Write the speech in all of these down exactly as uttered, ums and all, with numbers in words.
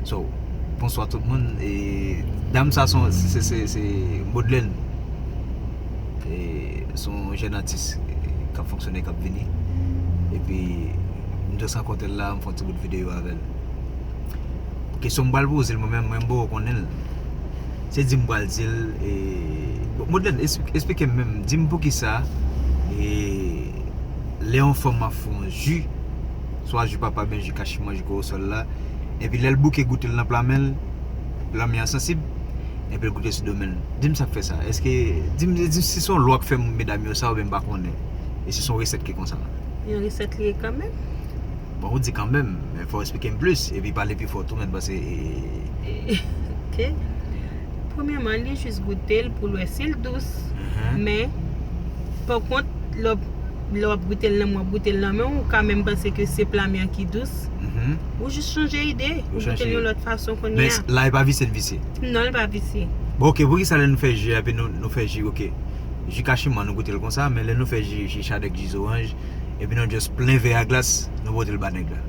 So, bonswa tout moun. E, dam sa se, se, se, se Modlène. E, se yon jèn atis, e, k ap fonksyone, k ap vini. Epi, m jis rankontre l la, m fè yon ti bout videyo avè l. Kesyon m pral poze l, mwen menm, mwen m poko konnen l. Se di m pral di l, e, bon, Modlène, espli-, esplike m menm, di m poukisa, e, lè yon fanm ap fè yon ji, swa ji papa, ben ji kachiman, ji korosòl la, epi lè l bouke goute l nan pla men l, lanmè an sansib, epi l goute sou do men l. Di m sa k fè sa. Èske, di m, di m si se yon lwa k fè medam yo sa oubyen m pa konnen. E si se yon resèt ki konsa. Yon resèt li ye kanmenm. Bon, ou di kanmenm, men fò w esplike m plis, epi pale pi fò tou, mèt, paske, e, Ok. Premyèman, li jis goute l pou l wè si l dous. Mhm. Men, pa kont, lè w ap, lè w ap goute l nan men, w ap goute l nan men w, ou ka menm panse ke se pla men an ki dous. Mhm. Ou jis chanje ide, ou goute l yon lòt fason kounye a. Men la, e pa visye l visye. Non, l pa visye. Bon, ok, poukisa lè nou fè ji a, epi nou, nou fè ji, ok. Ji kachiman, nou goute l konsa, men lè nou fè ji, ji chadèk, ji zoranj, epi nou just plen vè a glas, nou pote l ba nèg la.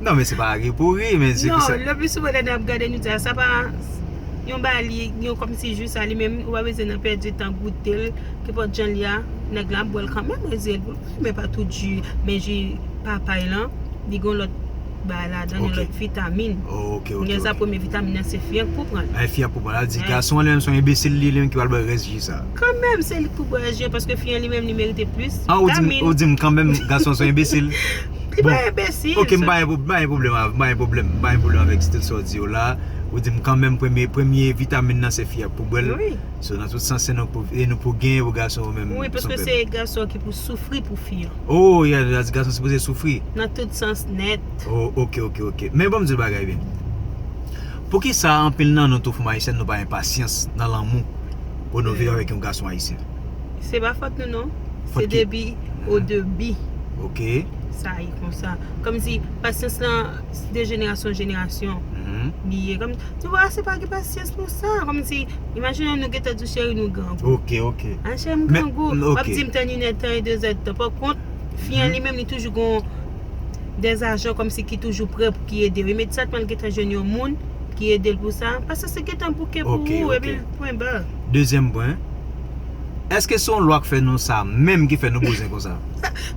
Non, men se pa ri pou ri, men se... Non, le pli souvan lè n ap gade, nou di, "A, sa pa yon bagay, li, yon kòmsi ji sa li menm, ou pa bezwen nan pèdi tan goute l, kenpòt jan li a, nèg la ap bwè l kanmenm, rezil pou l, men pa tout ji, men ji papay lan, li gon lòt bagay ladan, yon lòt vitamin." Ok, ok, ok. Gen sa premye vitamin nan, se fi an k pou pran l. Ay, fi an k pou pran l. Al di, gason an li menm se yon enbesil, li, li menm ki pral bwè rès ji sa. Kanmenm, se li k pou bwè rès ji an, paske fi an li menm, li merite plis vitamin. Ou di m kanmenm, gason se yon enbesil. Li pa enbesil. Ok, m pa gen pwob-, m pa gen pwoblèm, m pa gen pwoblèm, m pa gen pwoblèm avèk tout sa w di yo la. Ou di m kanmenm, premye, premye vitamin nan, se fi an k pou bwè l. Wi. So, nan tout sans, se nou pou, e nou pou genyen pou gason yo menm. Wi, paske se gason ki pou soufri pou fi an. Oh, yeah, gason sipoze soufri. Nan tout sans nèt. Oh, ok, ok, ok. Men bon, m di w bagay byen. Poukisa anpil nan nou tou fanm ayisyèn nou pa gen pasyans nan lanmou pou nou viv avèk yon gason ayisyen? Se pa fòt nou, non. Se depi o debi. Ok. Sa ye konsa. Kòmsi pasyans lan de jenerasyon an jenerasyon li ye. Kòm, nou pa, se pa gen pasyans pou sa. Kòmsi, imajine nou gentan di w cheri nou grangou. Ok, ok. A cheri m grangou. W ap di m tann inèdtan e dezèdtan. Pa kont, fi an li menm li toujou gon dèzajan kòmsi ki toujou prè pou ki ede w. Imedyatman l gentan jwenn yon moun ki ede l pou sa. Pasyans se gentan bouke pou ou, epi pwen ba. Dezyèm pwen. Èske se yon lwa k fè nou sa menm ki fè nou bouzen konsa?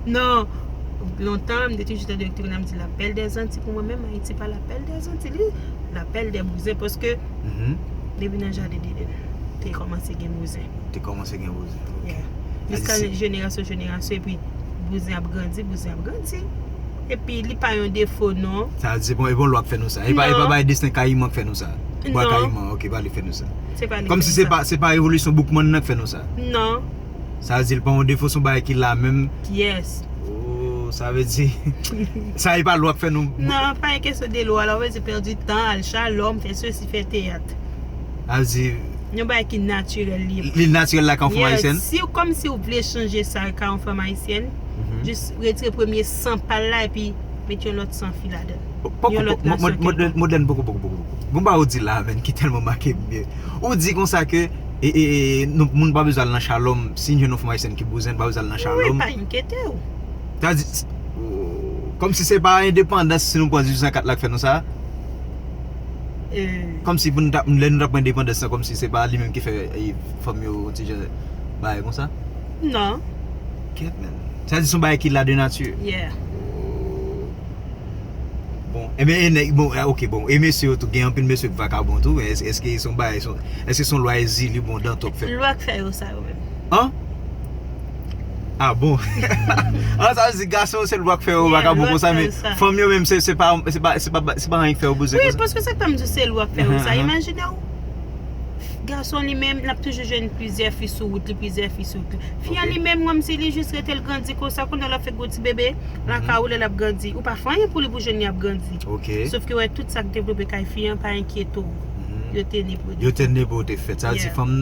Non. Lontan, m te toujou tande yo ki te konn ap di lapèl dè zanti pou mwen menm, Ayiti pa lapèl dè zanti, li lapèl dè bouzen, paske depi nan jaden Deden, te kòmanse gen bouzen. Te kòmanse gen bouzen, ok. Yeah. Jiska jenerasyon, jenerasyon, epi bouzen ap grandi, bouzen ap grandi. Epi li pa yon defo, non. Sa vle di, se pa yon lwa k fè nou sa. E pa, e pa bay desten kayiman k fè nou sa. Bwa kayiman, ok, pa li k fè nou sa. Se pa li k fè nou sa. Kòmsi se pa, se pa revolisyon Boukman nan k fè nou sa. Non. Sa vle di, li pa yon defo, se yon bagay ki la menm. Yes. Oh, sa vle di, sa e pa lwa k fè nou. Non, pa yon kesyon de lwa, la, ou bezwen pèdi tan, al Shalom, fè sesi, fè teyat. Sa vle di, yon bagay ki natirèl li ye. Li natirèl la, kan fanm ayisyèn? Si w, kòmsi w vle chanje sa, kan yon fanm ayisyèn, jis retire premye san pa l la, epi met yon lòt san fi ladan l. Yon lòt nasyon kèlkonk. Modlène, poko, poko, poko, poko. Gon bagay ou di la, menn, ki tèlman make m byen. Ou di konsa ke, e, e, e, nou, moun pa bezwen al nan Shalom. Si n jwenn yon fanm ayisyèn ki bouzen, n pa bezwen al nan Shalom. Wi, pa enkyete w. Sa di, oh, kòmsi se pa endepandans, si nou pran dizuit san kat la k fè nou sa. Kòmsi pou nou t ap, lè nou t ap pran endepandans lan, kòmsi se pa li menm ki fè, e, fanm yo yon ti jan bagay konsa? Non. Kèt, menn. Sa di se yon bagay ki la de nati. Yeah. Oh. Bon, enben, e nèg, bon, e, ok, bon, e mesye yo tou, gen anpil mesye k vakabon tou, men èske, èske se yon bagay, se yon, èske se yon lwa ezili, bon, dan tou k fè? Lwa k fè yo sa yo menm. An? Ah bon? Ah, sa vle di gason yo se lwa k fè yo vakabon konsa, men fanm yo menm se, se pa, se pa, se pa, se pa anyen k fè yo bouzen konsa. Wi, paske sa k fè m di w se lwa k fè yo sa. Imajine w, gason li menm, l ap toujou jwenn plizyè fi sou wout li, plizyè fi sou wout li. Fi an li menm, kòmsi li jis rete l grandi konsa, kounye a l ap fèk gon ti bebe lakay ou lè l ap grandi. Ou pa fè anyen pou li pou jwenn li ap grandi. Ok. Sòf ke w wè tout sa k devlope kay fi an pa enkyete w. Yo te ne pou yo te fèt. Yo te ne pou yo te fèt. Sa vle di fanm,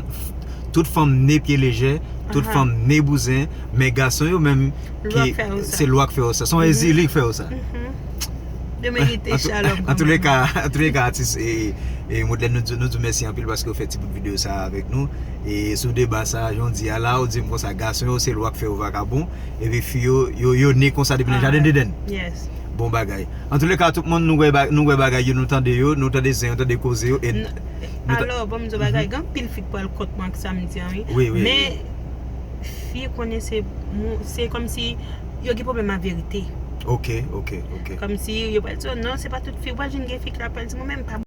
tout fanm ne pye lejè, tout fanm ne bouzen, men gason yo menm, ki, se lwa k fè yo sa. Se lwa k fè yo sa. Se yon ezili k fè yo sa. Yo merite Shalom kanmenm. An tou lè ka, an tou lè ka, atis, e, e, Modlène, nou di, nou di w mèsi anpil paske w fè ti bout videyo sa avèk nou. E sou deba sa, jan w di a la, ou di m konsa, gason yo, se lwa k fè yo vakabon, epi fi yo, yo, yo ne konsa depi nan jaden Deden. Yes. Bon bagay. Antouleka, tout moun, nou wè ba- nou wè bagay yo, nou tande yo, nou tande zen yo, tande koze yo. E N- nou ta- Alò, bon, m di bagay, gen anpil fi k pral kont mwen ak sa m di an, wi. Wi, wi, Men, fi konnen se mou- se kòmsi yo gen pwoblèm a verite. Ok, ok, ok. Kòmsi yo pral di, "Oh, non, se pa tout fi." Ou pral jwenn gen fi ki la pral di, "Mwen menm pa